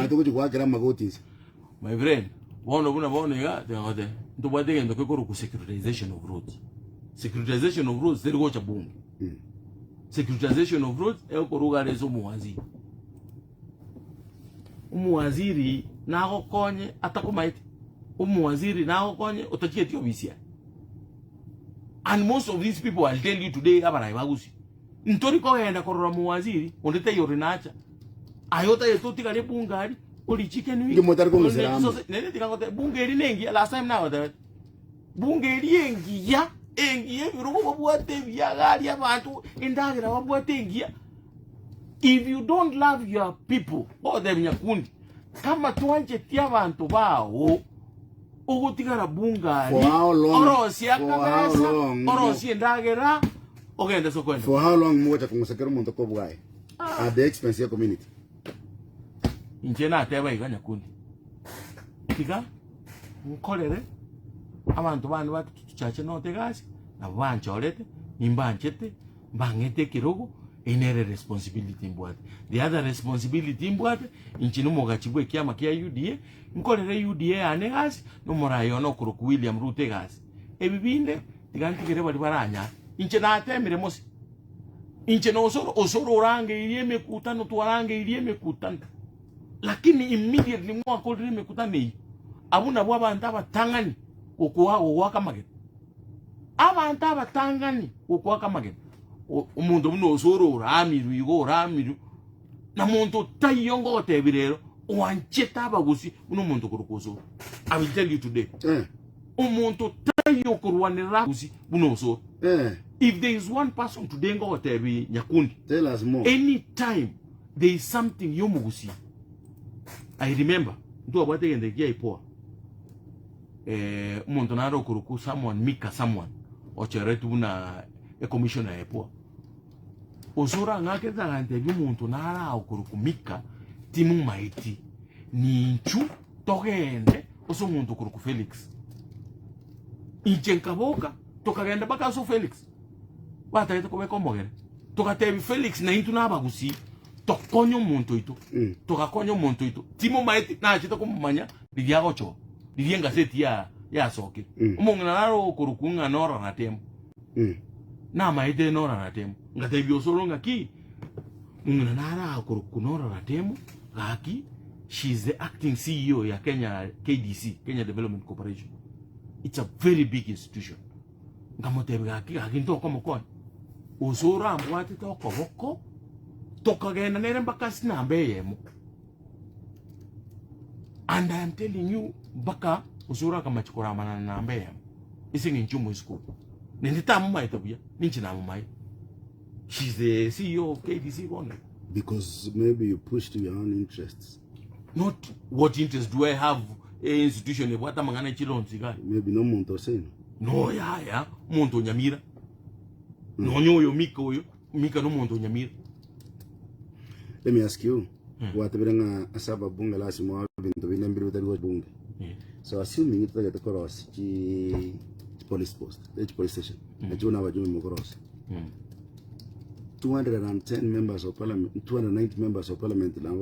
Naye togochia goakera amagoti inse. My friend, bono buna bono iga tiga ngotebi, ntobwate egento kekorokwa securitization of roads. Securitization of roads teri gocha bunge. Securitization of roads egokorwa iga are ase omowaziri. Omowaziri nagokonye atakomaete, omowaziri nagokonye otachieti ofisi yaye. And most of these people I'll tell you today abarai ba Gusii, ntori kogenda korora omowaziri onde taiyo ore nacha. Aye otagete otigare ebunge aria, orie chicken wing, Inki motari kong'usera orine amo? chisosi, nere tiga ngotebie, bunge eria nengiya, last time nagotebete, bunge eria engiya, engiya ebirogo babwate ebiaga aria abanto, endagera babwate engiya. If you don't love your people, ogotebia nyakundi, kama twancheti abanto bao, ogotigara bunge For aria, how long- orosie for how akabesa, long- orosie endagera, ogende ase okoenda. For how long mogocha kong'usa kera omonto kobwaye at the expense ya community? Inche nateba iga nyakundi, tiga nkorere abanto bane ba Kitutu Chache North egasi, nabo banchorete, nimbanchete, mbang'ete ekerogo, eyio nere responsibility mbwate. The other responsibility mbwate, inche nomogachi bwa ekiama kia UDA, nkorere UDA yane egasi, na omoraia one okorokwa William Ruto egasi. Ebi binde, tiga ntigere baria baranyare. Inche natemire mose, inche na osoro, osoro orangeirie emekutano, twarangeirie emekutano, lakini immediately mwakorire emekutano eyio, abwo nabwo abanto abatang'ani gokoa gogoaka amagena. Abanto abatang'ani gokwaka amagena, o- omonto buna osoro oramirwe igo oramirwe, na monto taiyo ngogotebia rero, oanchete abagusii buna omonto okorokwa osoro. I will tell you today. Eh, Omonto taiyo okorwanerera abagusii buna osoro. eh, If there is one person today ngogotebia Nyakundi, tell us more. any time there is something yomogusii, I remember, ntwabwate egento ekia IPOA. Omonto nare okorokwa someone Mika someone ochoretwe buna ecommissioner ya IPOA. Ose orang'akerete agantebia omonto nare aa okorokwa Mika timomaeti, ninchu togende ase omonto okorokwa Felix. Inche nkaboka tokagenda mpaka ase Felix, batagete kobeka omogere, togatebia Felix naintwe nabagusii tokonye omonto oito, togakonya omonto oito, timomaeti nachete komomanya Riria agochoka, riria engaseti ya yasokire, Mm. omong'ina naro okorokwa ng'a norarate emo, Mm. namaete norarate emo. Ngatebia osoro ng'aki, mong'ina naro akorokwa norarate emo, gaki she is the acting CEO ya Kenya KDC, Kenya Development Corporation. It's a very big institution. Nkamotebia gaki gaki ntokomokonya. Osoro ambwatete okoboko, tokagenda nere mpaka ase namba eyemo. And I am telling you mpaka osoro akamachi koramana na namba eyemo ase eng'encho omoiseke oyo naende tamomaete buya ninche namomaete she is the CEO of KDC bono Because maybe you pushed your own interests. not what interest do I have e institution ebwate amang'ana e chiloans iga Maybe nomonto oseino. no yaya omonto onyamira nonya oyo Mika oyo Mika nomonto onyamira Let me ask you. Mm. Gwatebire ng'a ase ababunge lasima ebinto binde mbire bitari gocha bunge. Yeah. So assuming totagete korosia chi chi police post, eh, chi police station. Mm. Nachio buna abajumbe mokorosia. Mm. 210 members of parliament, 290 members of parliament nabo.